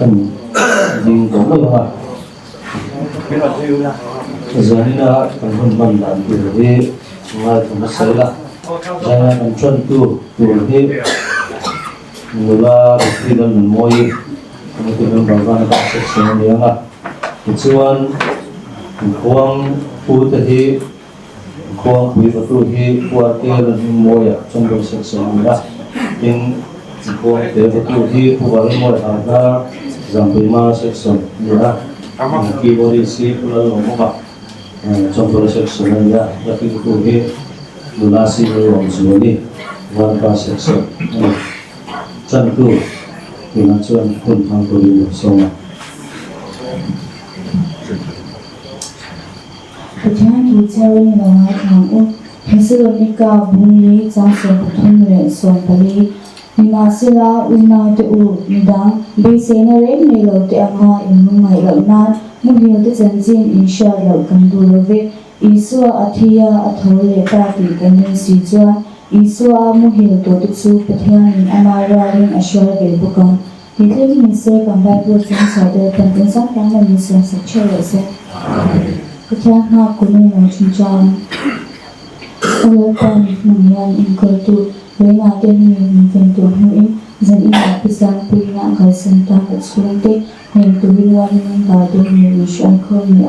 Kan ding tawh mai ang a, zanina kan hun hman dan tur hi ngaithla hmasa ila, zana kan tantu tur hi nula Ruthie Lalnunmawii committee member vana kan section a ni ang a, tichuan khuang pute hi Khuangpui vatu hi Puarte Lalhmingmawia Chawngbawi Section a ni a, tin Khuangte vatu hi Pu Valmawia Hahnar Zampuima Section a ni a, Keyboardist hi Pu Lalawmawma Chawngbawi Section a ni a, Lucky vatu hi Nula Si Lalawmzuali Vanpa Section a ni. Tantu tunah chuan hun hmang turin lo sawm a. Pathian thu chhiarin i lo ngaithla ang u. Thesalonika bungli chang 33 leh 40, Nimahsela, unaute u, midang, beiseina reng nei lo te anga in lungngaih loh nan muhil te chanchin in hriat loh kan duh lo ve. Isua a thi a, a tho leh ta tih kan rin si chuan, Isua a muhil tawh te chu Pathianin ama rualin a hruai ve bawk ang. Ti thleng ni se kan Bible chuan chhuah deuh pawn kan zam tan lo min siam sak theuh rawh se. Pathian nghak kun in lo thin chang. Aw Lalpa mi hmang hian enkawltu Reina te mi min ven tur hnuin zan inah pi Sangpuiin a kalsan ta ka chhungte hnem turin Wani member te mi min hruai khawm leh a,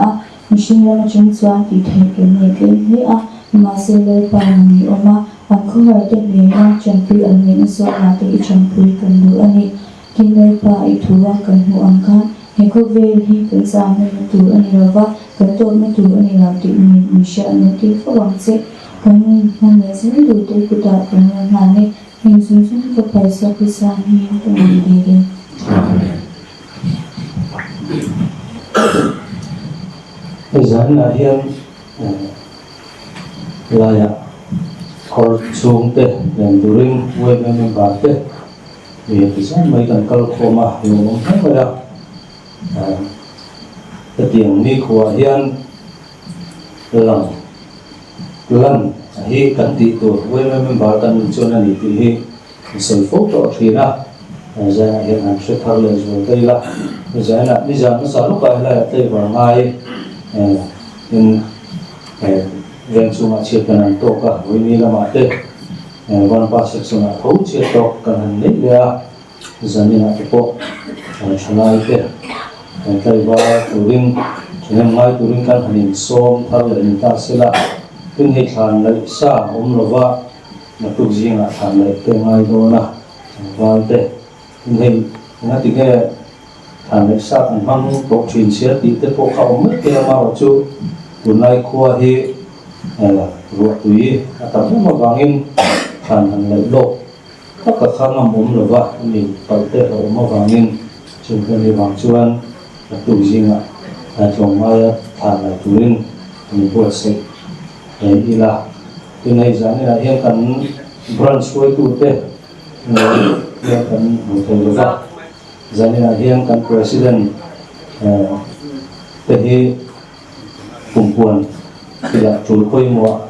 mihring ram atang chuan tih theih kan nei tlem hle a, nimahse Lalpa nang i awm a, An khawhar te hnena tanpui an ngaihna zawkah te i tanpui kan duh a ni. Tin, Lalpa i thu a kan hmuh ang khan he khawvel hi kan zahmawhna tur a ni lo va, kan tawpna tur a ni lo tih min min hriat nawn tir fo ang che. Kan hmangaih zel duh te kutah kan la nghal e. Heng chung chung ka phaisa pawisa hming ka rawn dil e. Hei zanah hian Laiah khawr chhungte len turin yma member te ih tichuan mai kan kal khawm a, lawmawm hle mai a. Hetiang nikhuaah hian lang lan hi kan tih tur yma member kan nih chuan a ni tih hi sawi fo tawh thin a. Zainah hian han hre thar leh zual ta ila, zainah nizan hmasa lawkah helaiah tlaivar ngai in veng chhungah chhiat kan han tawk a, Vawini lamah te Vanpa section ah tho chhiat tawk kan han neih leh a, zaninah te pawh thalai te tlaivar turin thahnem ngai turin kan han insawm thar leh ni ta sela, tin hei thlan laih sa awm lova naktuk zingah thlan laih te ngai dawn a. Tlangval te in hei engati nge thlan leh sa kan hmang tawh thin sia tih te pawh kha awm mai thei a, amaherawh chu tunlai khua hi ruah tui a tam em avangin thlan han laih lawk tak a kha ngam awm lo va, ani palh te a awm avangin chung te ni vang chuan naktuk zingah tlawmngaia thlan lai turin an inbuatsaih ila. Tin hei zaninah hian kan branch hruaitute hian kan hmu thei lo va, zaninah hian kan president te hi kumpuan tilah tul pawimawh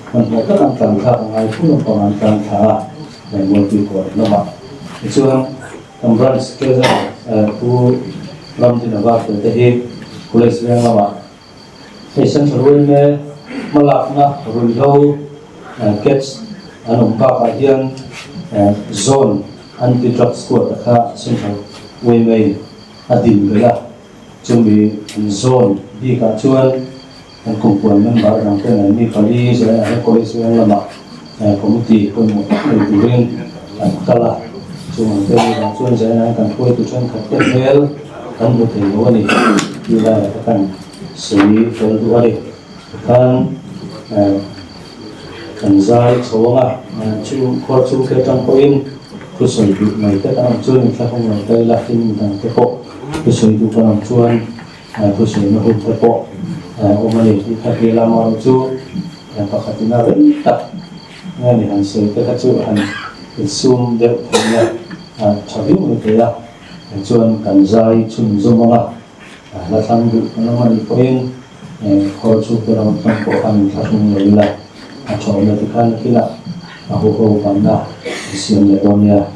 hmanhmawh tak an tlan thlak a ngai fur lampang an tlan thla a Mualpui kawn lamah. Tichuan kan branch treasurer Pu Ramdina Varte te hi College veng lamah Hei Central yma hmalakna ruihhlo catch an awm bakah hian Zone Anti-Drug Squad a kha Central yma in a din belh a, chumi an zone bikah chuan an kumpuan member dang te nen mi pali zai ah hian College veng lamah committee pawimawh tak nei turin an kal a, chung an tel avang chuan zai ah hian kan hruaitu thenkhat te hmel kan hmu thei lo a ni tih laiah te khan sawi fel duh a ni. Tikhan kan zai chho ang a, chu khuar chung te atang pawhin thusawi duh mai te kan awm chuan inthlahawm lo ta ila tin midang te pawh thusawi duh kan awm chuan thusawi na hun te pawh awm a ni tih kha hria lama erawh chu pakhatin a rei tak nge ni han sawi te kha chu han insum deuh theihna tha viau mai thei a. Chuan kan zai chhunzawm ang a, hla thlang duh kan awm a nih pawhin khawl chhungte lam atang pawh khan in thlahrung lo ila, a thawhna te khan nakinah a huho panna i siam leh dawn nia.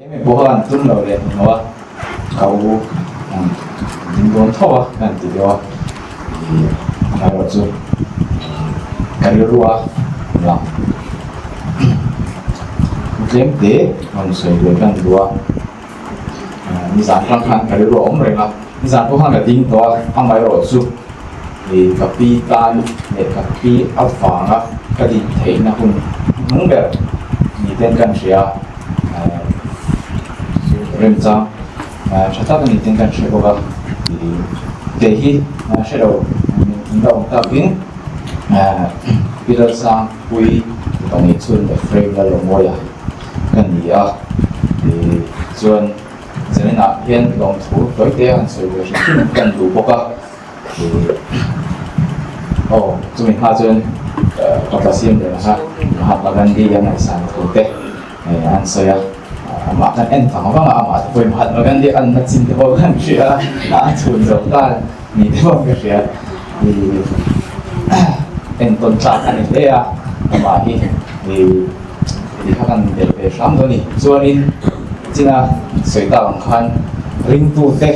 Emi pawh khan tum lo leh hmu a, ka u ding dawn tho a ka han ti deuh a, ih amaherawh chu ka rilru a lang tlem te rawn sawi ve ka han duh a, nizan atang khan ka rilru a awm reng a, nizan pawh khan ka ding tawh a, amaherawh chu ih ka pi tan leh ka pi avanga ka din theihna hun hnung ber ni ten ka han hria a. Remchang tha tak a ni ten kan hre bawk a, kei hi hre lo in la awm takin Pi Lalsangpuii tupa nei chhun Ephraim Lalawmawia ka ni a, chuan zaninah hian lawmthu tawite a han sawi ve hrim hrim kan duh bawk a. Aw, chumi hma chuan ka pa siam leh ang a, Mahatma Gandhi a ngaihsan thu te an sawi a, amah khan en vang vang a, amah te pawhin Mahatma Gandhi a anna chin te pawh khan hria a, a chhun zo ta ni te pawh ka hria. Entawn tlak a ni hle a, amah hi ti kha kan belh ve hram dawn a ni. Chuanin china sawi tak ang khan ringtute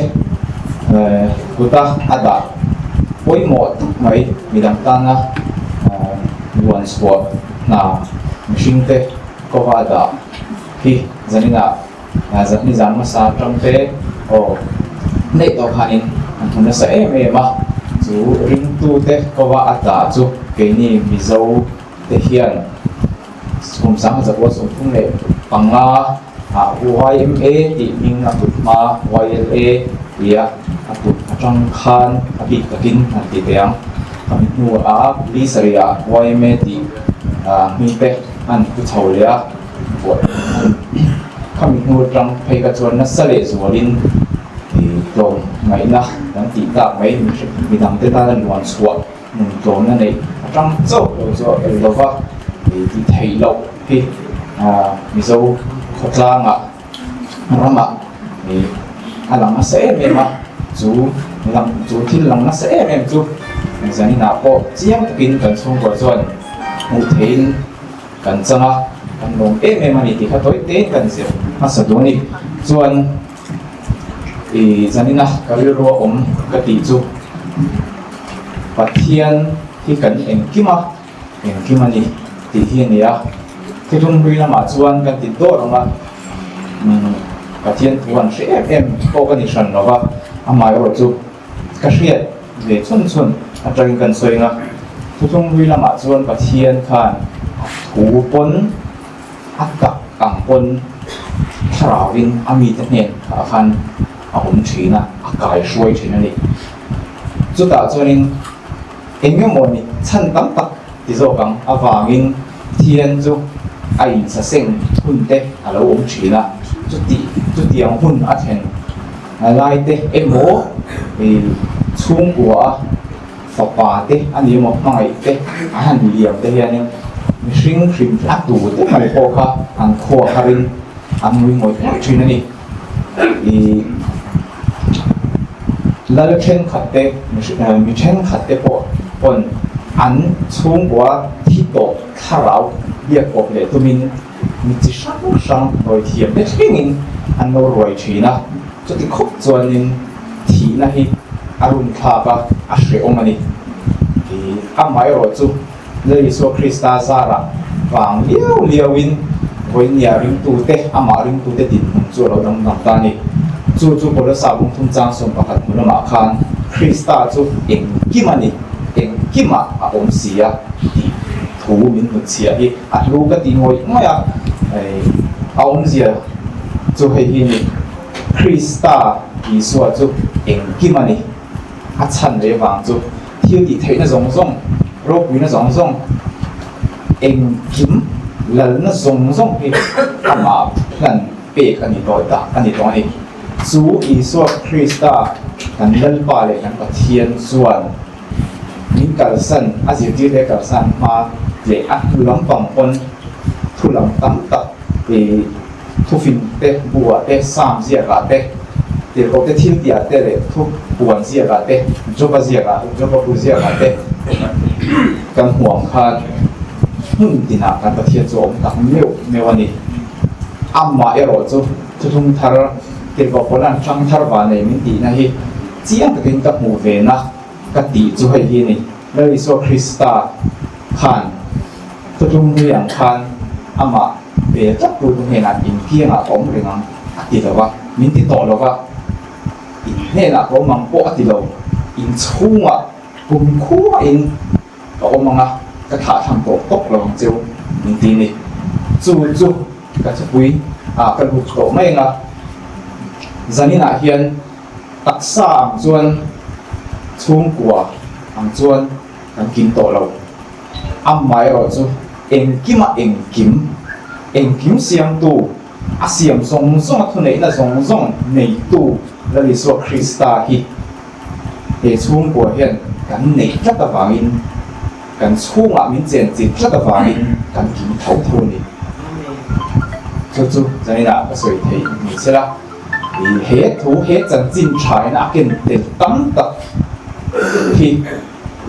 kuta a dah pawimawh tak mai midang tana luan chhuah hna mihringte kawva a dah hi zaninah zan nizan hmasa atang te aw daih tawh khanin an hmu nasa em em a, chu ringtute kawva a dah chu keini Mizo te hian kum 1935 ah YMA tih hming a put hma YLA tia a put atang khan a bik takin an ti teh ang. Khami hnuah Li sarih ah YMA tih hming te an pu chho leh a, vuah an. Khami hnu atang phei kha chuan nasa leh zualin tlawm ngaihna kan tih tak mai midangte tana luan chhuah nun tlawmna neih atang chauh lo chu a el lova tih theih loh hi Mizo khawtlangah ramah a lang nasa em em a, chu lang chu thil lang nasa em em chu zaninah pawh chiang takin kan chhungkua chuan hmuh theihin kan chang a, kan lawm em em a ni tih kha tawi tein kan zir hmasa duh a ni. Chuan ih zanina ka rilru a awm ka tih chu Pathian hi kan engkim a, engkim a ni tih hi a ni a. Thuthlung hlui lamah chuan kan ti dawr ang a, Pathian thu an hre em em pawh ka ni hran lo va, amaherawh chu Ka hriat ve chhun chhun atangin kan sawi ang a, thuthlung hlui lamah chuan Pathian khan a thu pawn a tak ang pawn thlarauin a mite hnen ah khan a awm thin a, a kai hruai thin a ni. Chutah chuanin eng emaw ni chhan tam tak ti zawk ang avangin Pathian chu a insaseng hun te a lo awm thin a, chuti chutiang hun a thlen. Lai te emaw chhungkua a fapa te a ni emaw hmangaih te an han liam te hianin mihring hrim a tu te mai pawh kha an khuak harin an ngui ngawih ngawih thin a ni. Ih lal thenkhat te mi thenkhat te pawh pawn an chhungkua thi tawh thlarau biak kawp leh tumin Mi chi hrang hrang nawi thiam te thlengin an lo ruai thin a, chuti khawp chuanin thihna hi a run thlak a, a hrehawm a ni. Amaherawh chu Lal Isua Krista zarah vang liau liauin vawinia ringtute, amah ringtute dinhmun chu a lo dangdang ta a ni. Chu chu Kolosa bungthum chang 11 hnu lamah khan Krista chu engkim a ni, engkimah a awm si a tih thu min hnutchhiah hi. A hlu ka tih ngawih ngawih a, a awmzia chu hei hi a ni, Krista Isua chu engkim a ni, a chhan leh vang chu thil tih theihna zawng zawng, ropuina zawng zawng, engkim lalna zawng zawng hi amah hlan pek a ni tawh dah a ni tawh a ni. Chu Isua Krista kan Lalpa leh kan Pathian chuan Min kalsan, a zirtir te kalsan hma leh a hnu lampang pawn thu lam tam tak ih thufin te, buah te, sam ziakah te, tirhkoh te thil tihah te leh thu puan ziakah te, Joba ziakah, Joba bu ziakah te kan hmu ang khan hmun tinah kan Pathian chu a awm tak meuh meuh a ni. Amah erawh chu thuthlung thar tirhkoh pawlan hrang thar vanei min tihna hi Chiang takin ka hmuh ve na ka tih chu hei hi a ni, Lal Isua Krista khan thuthlung hlui ang khan amah bel tlat tu te hnenah in kiangah ka awm reng ang a ti lo va, min ti tawh lo va, in hnenah ka awm ang pawh a ti lo, in chhungah kum khuain ka awm ang a, ka thlah thlang tawh tawp lo ang cheu min ti a ni. Chu chu ka thupui ah ka lut tawh mai ang a, zaninah hian Taksa ang chuan chhungkua ang chuan kan kim tawh lo. Amaherawh chu engkima engkim, engkim siamtu, a siam zawng zawng a thuneihna zawng zawng neitu Lal Isua Krista hi he chhungkua hian kan neih tlat avangin, kan chhungah min chenchilh tlat avangin kan kim tho tho a ni. Chu chu zaninah ka sawi theih ni sela. He thu, he chanchin thaina a ken tel tam tak hi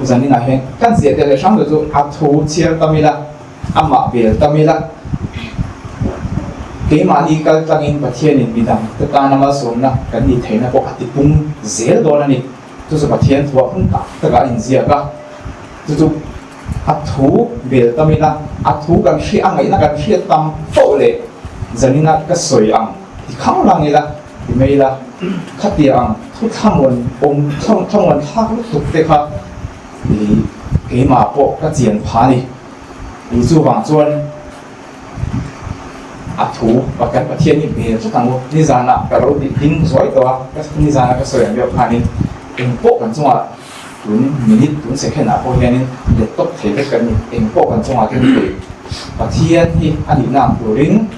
zaninah hian kan ziah tel leh hrang lo chu a thu chhiar tam ila, amah bel tam ila, keimahni kal tlangin Pathianin midang te tana malsawmna kan nih theihna pawh a tipung zel dawn a ni. Chu chu Pathian thuah hmun tak takah a inziak a, chu chu A thu bel tam ila, a thu kan hriat, a ngaihna kan hriat tam poh leh zanina ka sawi ang ti khang lang ila, ti mai ila, khatia ang thu thlamuan awm thlamuan thlak lutuk te kha i keimah pawh ka chian pha a ni. I chuvang chuan a thu kan Pathian hi bel tlat ang u. Nizanah ka lo ding zuai tawh a, nizanah ka sawi ang deuh khanin engpawh kan chungah Tun minute, tun second ah pawh hianin let tawp thei vek kan ni. Eng pawh kan chungah thil thei Pathian hi a nihna ang turin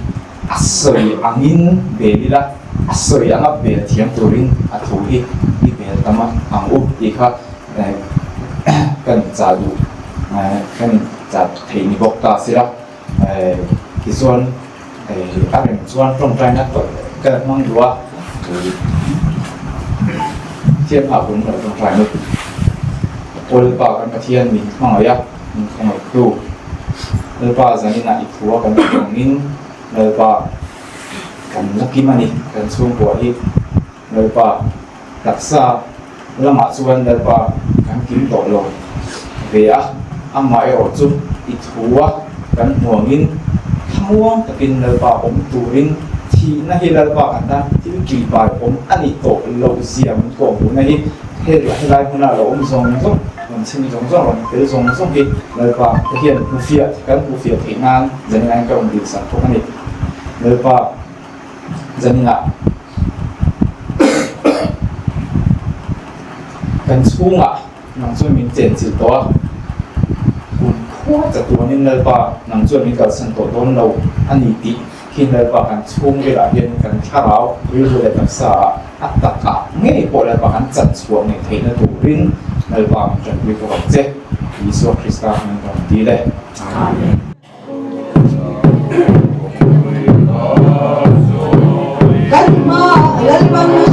A sawi angin bel ila, a sawi anga bel thiam turin a thu hi i bel tam ang u tih kha kan inchah duh, kan inchah theih ni bawk ta sila. Tichuan a rem chuan tawngtaina ka hmang duh a, thiam hah pawhin ka lo tawngtai mai. Lalpa kan Pathian min hmangaih a, min khawngaihtu Lalpa zaninah i thu a kan awm angin Lalpa kan la kim a ni, kan chhungkua hi Lalpa taksa lamah chuan Lalpa kan kim tawh lo ve a, amaherawh chu i thu a kan hmu angin thlamuang takin Lalpa awm turin thihna hi Lalpa kan tan thil ṭihpai awm a ni tawh loh zia min kawhhmuhna hi helai hmuna lo awm zawng zawng rawn chhim zawng zawng rawn tel zawng zawng hi Lalpa te hian hmu fiah kan hmu fiah theih nan zanin ka rawn dil sak bawk a ni. Lalpa zaninah kan chhungah nang chuan min chenchilh tawh a, kum khua chatuanin Lalpa nang chuan min kalsan tawh dawn lo a ni tih Khi Lalpa kan chhung velah hian kan thlarau rilru leh taksa ah a takah ngei pawh Lalpa kan chan chhuah ngei theihna turin Lalpa min tanpui bawk ang che. Isua Krista hming ka rawn dil e. Amen. Kan hma Lalpan.